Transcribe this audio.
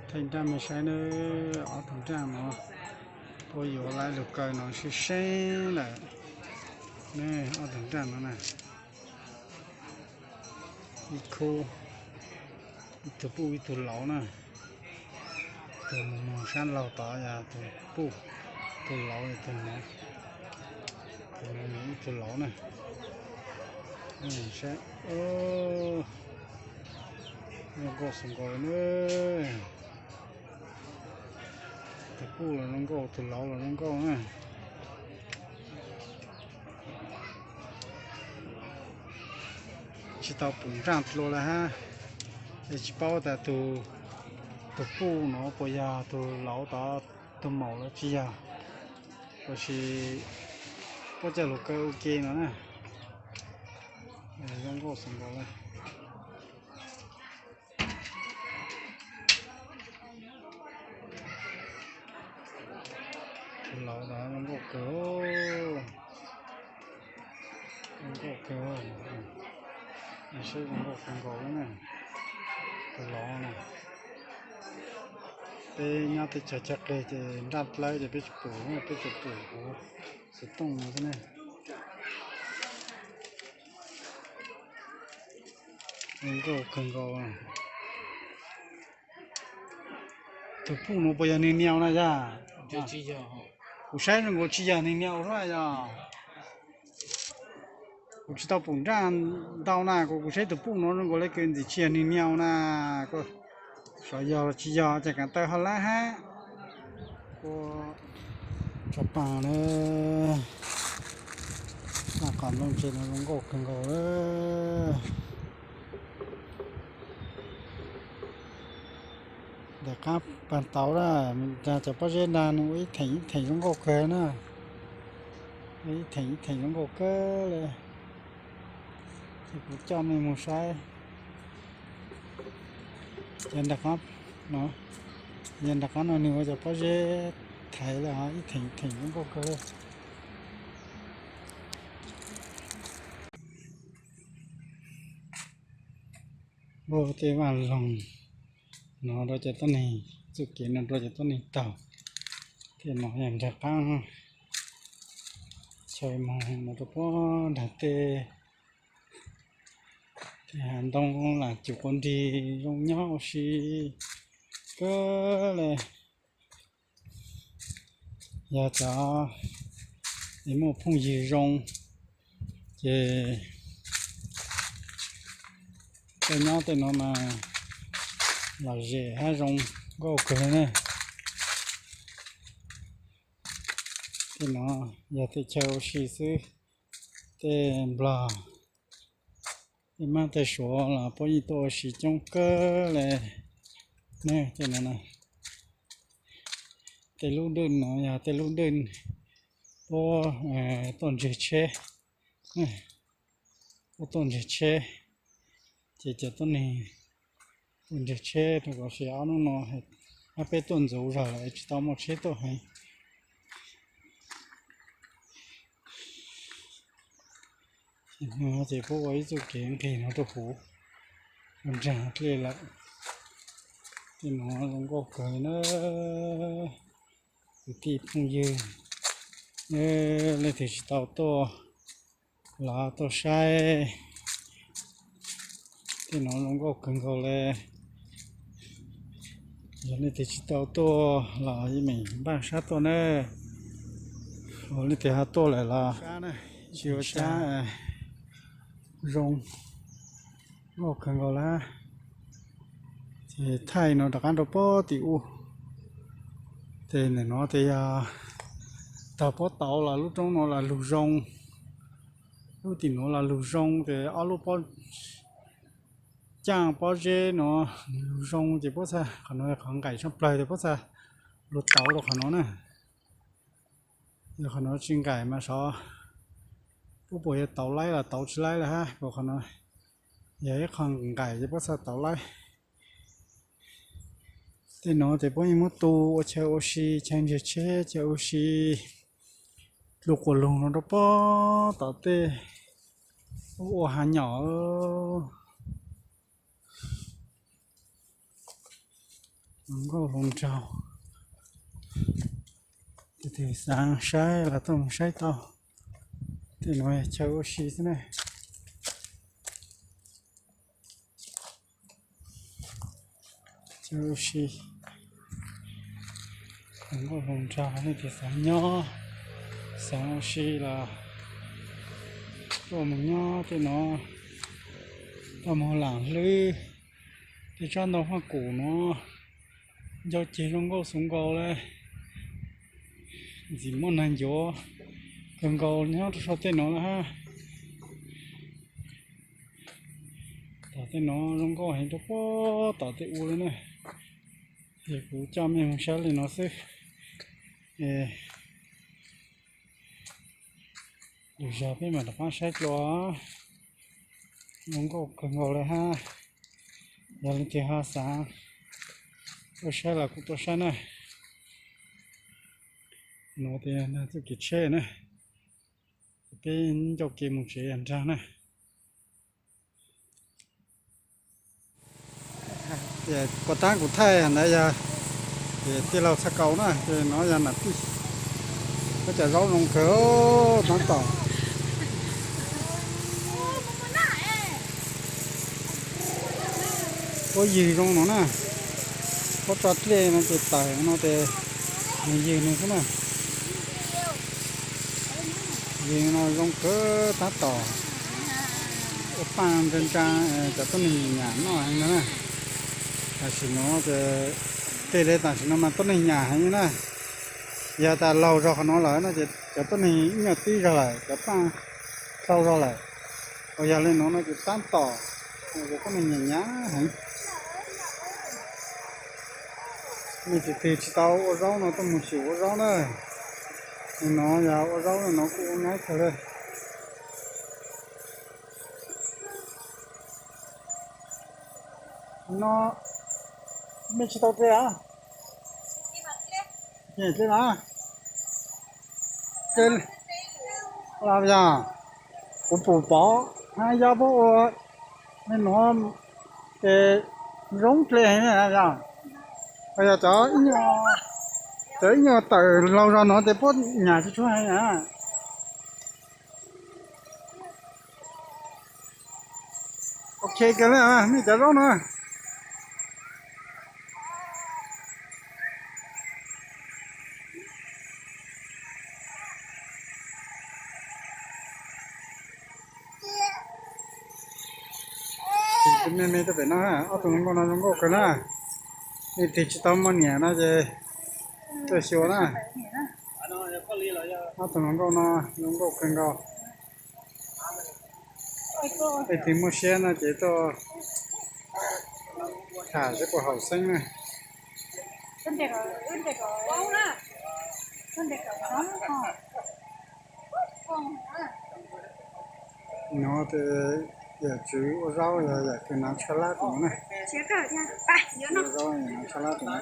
Thaij nraj me saib na, ob tug nraj no, puab yuav lawv lug kaw no sib seeb lawm ne, ob tug nraj no na, ib khub, ib tug puj ib tug lauv na, tug moog sab laug tod yog tug puj, tug lauv yog tug no, tug no yog ib tug lauv na. Saib, zoo nkauj xwb nkaus na. Tug puj los zoo nkauj, tug lauv los zoo nkauj na. Tsis tau pum nraj dlua lawm hab, es tsis paub tas tug, tug puj no puas yog tug lauv tod tug maum los tsis yog, tab sis puab coj lug kaw ua ke no na. Zoo nkauj xwb nkaus lawm. Tug lauv tod zoo nkauj kawg, zoo nkauj kawg, saib zoo nkauj kawg nkaus le na. Tug lauv na, peb nyob teb chaws chaw qis ces nraj dlawb ces peb tsis pum, peb tsuas pum huv xov tooj no xwb ne. Zoo nkauj kawg nkaus. Tug puj no puas yog neeg niau na yog? Kuv saib zoo nkaus tsis yog neeg niau lawm yog. Kuv tsis tau pum nraj ntau na, kuv, kuv saib tug puj no zoo nkaus le kws ntxim tsis yog neeg niau na. Xyov yog los tsis yog, ces kaav taw ho lab hab. Ua tso paag na, naj qos nplooj ntse no zoo nkauj kawg nkaus lawm. Nram qaab paag tauv na, cov pob zeb nrag nws ua ib theem ib theem zoo nkauj kawg na. Ib theem ib theem zoo nkauj kawg le. Ces kuv coj mej moog saib. Yog nram qaab no, yog nram qaab no nws ua cov pob zeb thaiv le ho ib theem ib theem zoo nkauj kawg le. Npuaj tej vaaj loog no rau cov tuab neeg, txuj kev no rau cov tuab neeg taug. Tej no yog nrag qaab chaw moog no rau puag nrag tej, tej hav ntoo lam cum quas nrig zoo nyob ua si kawg le. Yog cov es muaj phooj ywg zoo ces tej nyob tej no mas lom zem hab zoo nkauj kawg le na. Tej no yog tej chaw ua si xwb. Tej nplog, tej mab tej suav los puab yeej tuaj ua si coob kawg le. Tej no, tej lub dwj no yog tej lub dwj puab tuaj ntseg tsheb, puab tuaj ntseg tsheb. Ces cov tuab neeg tuaj ntseg tsheb rau kom si ob hnub no, hab peb tuaj ntxuv zog lawm tsis tau muaj tsheb tuaj heev. Ces puab ua ib txuj kev nqis no rau huv, ua nraag dlej lawm. Tej no zoo nkauj kawg na. Kwv tij phooj ywg, leej twg tsis tau tuaj los tuaj saib. Tej no zoo nkauj kawg nkaus le. Yog leej twg tsis tau tuaj los yeej meem npaaj sab tuaj na. Leej twg ho tuaj lawm los tsis ua sab, zoo nkauj kawg nkaus lawm. Ces thaij no rov qab rau puag tim ub. Ces ntawm no ces yog taug puab tauv los lub roob no los lug zoo, lub tim nuav los lug zoo ces ob lub pob caaj pob zeb no lug zoo ces puab txhaj, qhov no yog qhov nqaim tshaj plawg ces puab txhaj lug tauv rau qhov no na. Yog qhov no tsis nqaim mas xyov puab puas yuav tauv laib los tauv tsis laib lawm hab, qhov no yog ib qho nqaim ces puab txhaj tauv laib. Tej no ces puab yeej muab tu ua chaw ua si, chaw ntseg tsheb, chaw ua si, lug quas lug no rau puag tom tej ub ua hav nyom. Hluas nkauj hluas nraug, tus twg xav saib los tuaj mus saib tau. Tej no yog chaw ua si xwb na. Chaw ua si, hluas nkauj hluas nraug, nej tus xav nyob, xav ua si los tuaj mus nyob tej no. Tuaj mus lam hlwb tej tsob ntoo faj kum no, ncau ceg zoo nkauj xoo nkaus li. Ntxim muaj neeg ncuav kawg nkaus nyob rau saum tej no lawm hab. Tom tej no zoo nkauj heev rau puag tom tej ua li na. Ces kuv coj mej mus saib li no xwb. Lwm zaug peb mam rov qab saib dlua. Zoo nkauj kawg nkaus li hab. Yog leej twg ho xav tuaj saib los kuj tuaj saib na. No tias txoj kev tsheb na, peb ncauj kev mus tsev nrag na. Ces puas tab kuv thaij ntawd yog tij laug txhaj kaus na, ces no yog nam tij. Tab cov zaub zoo kawg, tab tom. Puab ywg zoo no na, puab tso dlej no ces tawm no ces nws ywg nws xwb na. Ywg no zoo kawg tab tom. Ua paaj ntsa ntsa, cov tuab neeg nyam noj heev no na. Tam sim no ces tej li tam sim no mas tuab neeg nyam heev na. Yog tas laug zog qhov no lawm no ces cov tuab neeg ib nyuag tib zog lawm, cov paaj dhau zog lawm. Uas yog li no no ces tab tom, cov tuab neeg nyam nyam heev. Nej tus twg tsis tau ua zaub no tuaj mus xyum ua zaub na. Li no yog ua zaub no kuj ua nyab kawg li. No mej tsis tau dlej a? Dlej na. Yog kuv pum pov hab yob puab ua, mej nuav ces zoo dlej heev yog. Yog cov ib nyuag tawm laug zog no ces puab nyam tsis tshua heev na. Ok kawg li, mej cov zaub no. Me me tuaj pem no, ob tug hluas nkauj no zoo nkauj kawg na. Leej twg tsis tau muaj niam no ces tuaj xyuas na. Ob tug hluas nkauj no zoo nkauj kawg nkaus. Leej twg muaj siab no ces tuaj tham seb puas haum xeeb na. No yawm tswv ua zaub yog yawm kws hnav tshuaj lab tus no na. Ua zaub hnav tshuaj lab tus no.